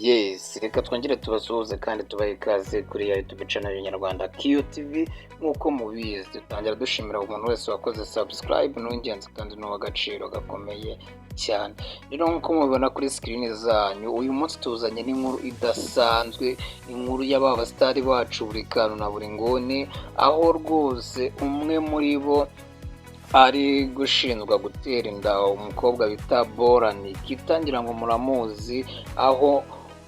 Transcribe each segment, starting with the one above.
Yes, reka twongere tubasuhuze kandi tubahe ikaze kuri ya YouTube channel Nyarwanda QTV. Nk'uko mubizi, dutangira dushimira umuntu wese wakoze subscribe, ni uw'ingenzi kandi ni uw'agaciro gakomeye cyane. Rero nk'uko mubibona kuri screen zanyu, uyu munsi tuzanye n'inkuru idasanzwe, inkuru y'aba basitari bacu buri kantu na buri nguni, aho rwose umwe muri bo ari gushinjwa gutera inda umukobwa bita Bora Nikita. Ngira ngo muramuzi, aho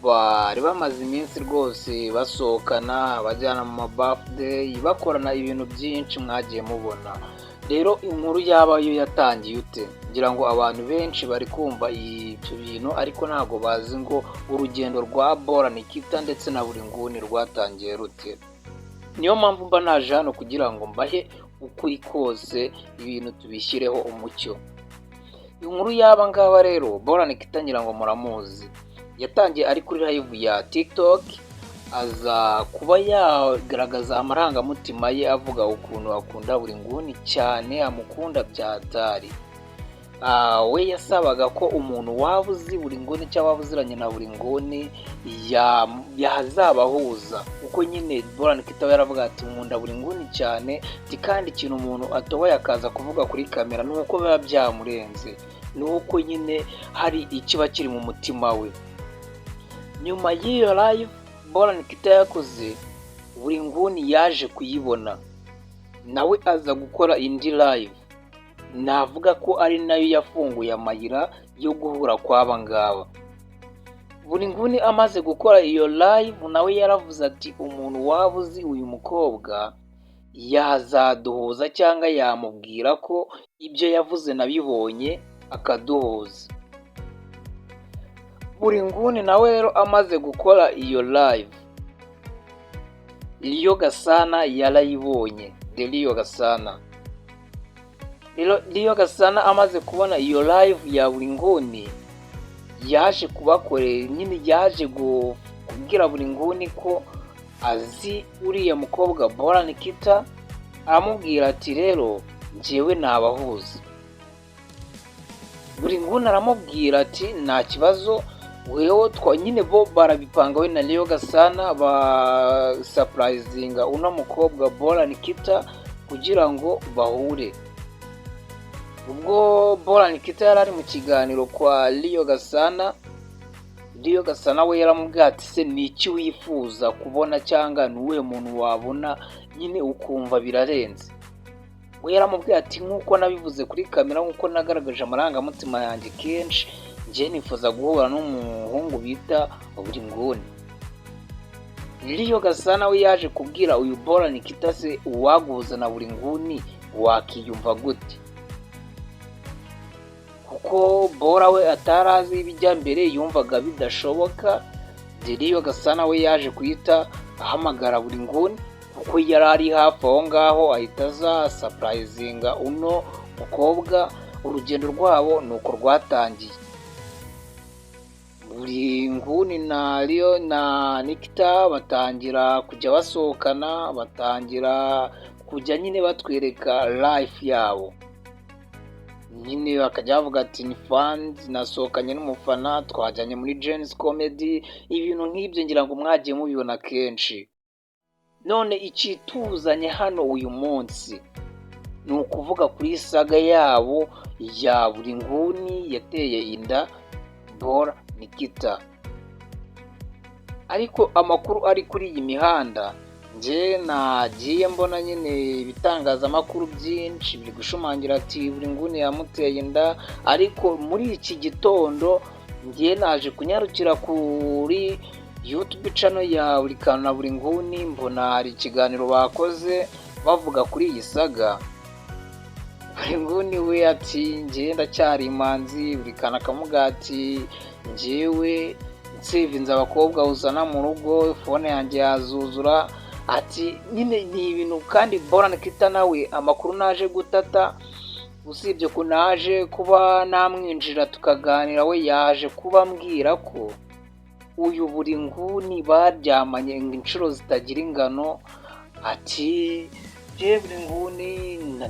bari bamaze iminsi rwose basohokana, bajyana mu ma birthday, bakorana ibintu byinshi mwagiye mubona. Rero inkuru yaba yo yatangiye ute? Ngira ngo abantu benshi bari kumva ibyo bintu, ariko ntabwo bazi ngo urugendo rwa Bora Nikita ndetse na buri nguni rwatangiye rute. Niyo mpamvu mba naje hano kugira ngo mbahe ukuri kose, ibintu tubishyireho umucyo. Inkuru y'aba ngaba rero, Bora Nikita ngira ngo muramuzi, yatangiye ari kuri live ya TikTok, aza kuba yagaragaza amarangamutima ye, avuga ukuntu akunda buri nguni cyane, amukunda byatari. We yasabaga ko umuntu waba uzi buri nguni cyangwa waba uziranye na buri nguni yazabahuza, kuko nyine Bora Nikita we yaravuga ati: "Nkunda buri nguni cyane." Ati kandi ikintu umuntu atoboye akaza kuvuga kuri kamera ni uko biba byamurenze, ni uko nyine hari ikiba kiri mu mutima we. Nyuma y'iyo live Bora Nikita yakoze, buri nguni yaje kuyibona, nawe aza gukora indi live, navuga ko ari nayo yafunguye amayira yo guhura kw'aba ngaba. Buri nguni amaze gukora iyo live, nawe yaravuze ati: "Umuntu waba uzi uyu mukobwa yazaduhuza cyangwa yamubwira ko ibyo yavuze nabibonye, akaduhuza." Buri nguni nawe rero amaze gukora iyo live, Leo Gasana yarayibonye. The Leo Gasana rero, Leo Gasana amaze kubona iyo live ya buri nguni, yaje kubakorera nyine, yaje kubwira buri nguni ko azi uriya mukobwa Bora Nikita, aramubwira ati: "Rero njyewe nabahuza." Buri nguni aramubwira ati: "Nta kibazo." Weho twa nyine bo barabipanga, we na Leo Gasana ba surprisinga uno mukobwa Bora Nikita kugira ngo bahure. Ubwo Bora Nikita yari ari mu kiganiro kwa Leo Gasana, Leo Gasana we yaramubwiye ati: "Se ni iki wifuza kubona, cyangwa ni uwuhe muntu wabona nyine ukumva birarenze?" We yaramubwiye ati: "Nk'uko nabivuze kuri kamera, nk'uko nagaragaje amarangamutima yanjye kenshi, njye nifuza guhura n'umuhungu bita buri nguni." Leo Gasana we yaje kubwira uyu Bora Nikita: "Se uwaguhuza na buri nguni wakiyumva gute?" Kuko Bora we atari azi ibijya mbere, yumvaga bidashoboka. Leo Gasana we yaje guhita ahamagara buri nguni, kuko yari ari hafi aho ngaho, ahita aza surprisinga uno mukobwa. Urugendo rwabo ni uko rwatangiye. Buri nguni na Leo na Nikita batangira kujya basohokana, batangira kujya nyine batwereka life yabo, nyine bakajya bavuga ati: "Ni fans, nasohokanye n'umufana, twajyanye muri Gen-Z Comedy," ibintu nk'ibyo ngira ngo mwagiye mubibona kenshi. None ikituzanye hano uyu munsi ni ukuvuga kuri saga yabo ya buri nguni yateye inda Bora Nikita. Ariko amakuru ari kuri iyi mihanda, njye nagiye mbona nyine ibitangazamakuru byinshi biri gushimangira ati buri nguni yamuteye inda. Ariko muri iki gitondo njye naje kunyarukira kuri YouTube channel ya buri kantu na buri nguni, mbona hari ikiganiro bakoze bavuga kuri iyi saga. Buri nguni we ati: "Njye ndacyari imanzi." Buri kantu akamuga ati: "Njyewe nsevinze abakobwa uzana mu rugo, phone yanjye yazuzura." Ati nyine ni ibintu. Kandi Bora Nikita nawe, amakuru naje gutata, usibye ko naje kuba namwinjira tukaganira, we yaje kuba ambwira ko uyu buri nguni baryamanye inshuro zitagira ingano. Ati: "Njye buri nguni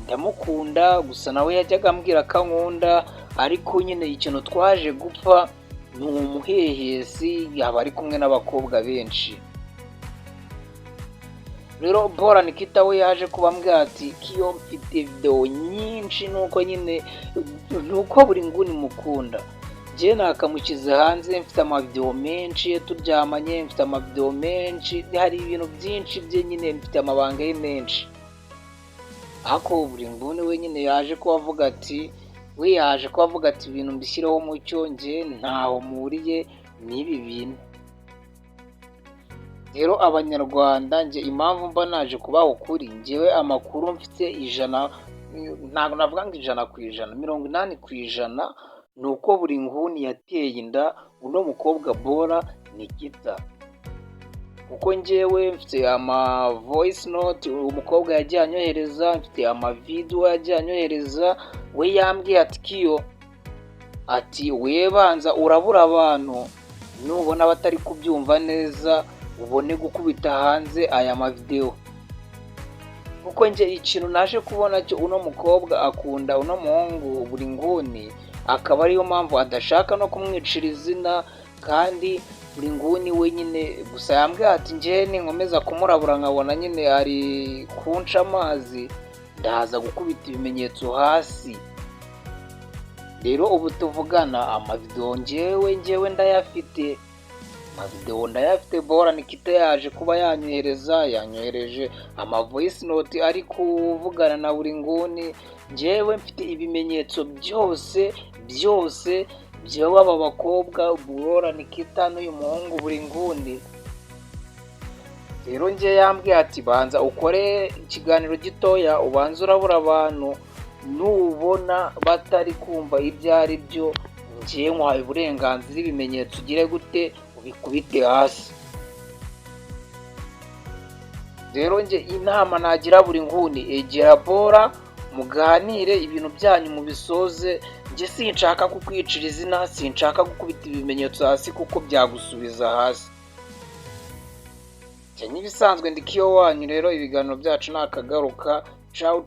ndamukunda, gusa nawe yajyaga ambwira ko ankunda, ariko nyine ikintu twaje gupfa Ni umuhehesi, yaba ari kumwe n'abakobwa benshi. Rero Bora Nikita we yaje kubambwira ati: "Kiyo, mfite videwo nyinshi, nuko nyine nuko buri nguni mukunda, njye nakamushyize hanze. Mfite amavidewo menshi turyamanye, mfite amavidewo menshi, hari ibintu byinshi bye nyine, mfite amabanga ye menshi." Ariko buri nguni we nyine yaje kuba avuga ati, we yaje kuba avuga ati: "Ibintu mbishyireho umucyo, njye ntaho mpuriye n'ibi bintu." Rero Abanyarwanda, njye impamvu mba naje kubaha ukuri, njyewe amakuru mfite 100, ntabwo navuga ngo 100%, 80% ni uko buri nguni yateye inda uno mukobwa Bora Nikita, kuko njyewe mfite ama voice note umukobwa yagiye anyohereza, mfite ama video yagiye anyohereza. We yambwiye ati: "Kiyo," ati, "we banza urabura abantu, nubona batari kubyumva neza ubone gukubita hanze aya mavidewo." Kuko njye ikintu naje kubona cyo, uno mukobwa akunda uno muhungu buri nguni, akaba ariyo mpamvu adashaka no kumwicira izina. Kandi buri nguni we nyine gusa yambwiye ati: "Njye ninkomeza kumurabura nkabona nyine ari kunca amazi, ndaza gukubita ibimenyetso hasi." Rero ubu tuvugana, amavidewo njyewe ndayafite, amavidewo ndayafite. Bora Nikita yaje kuba yanyohereza, yanyohereje ama voice note ari kuvugana na buri nguni. Njyewe mfite ibimenyetso byose byose by'aba bakobwa, Bora Nikita n'uyu muhungu buri nguni. Rero njye yambwiye ati: "Banza ukore ikiganiro gitoya, ubanze urabura abantu, nubona batari kumva ibyo ari byo, njye nkwaye uburenganzira, ibimenyetso ugire gute, ubikubite hasi." Rero njye inama nagira buri nguni: egera Bora muganire, ibintu byanyu mubisoze. Njye sinshaka kukwicira izina, sinshaka gukubita ibimenyetso hasi kuko byagusubiza hasi. Njye nk'ibisanzwe ndi Kiyo wanyu. Rero ibiganiro byacu ni akagaruka. Cawu.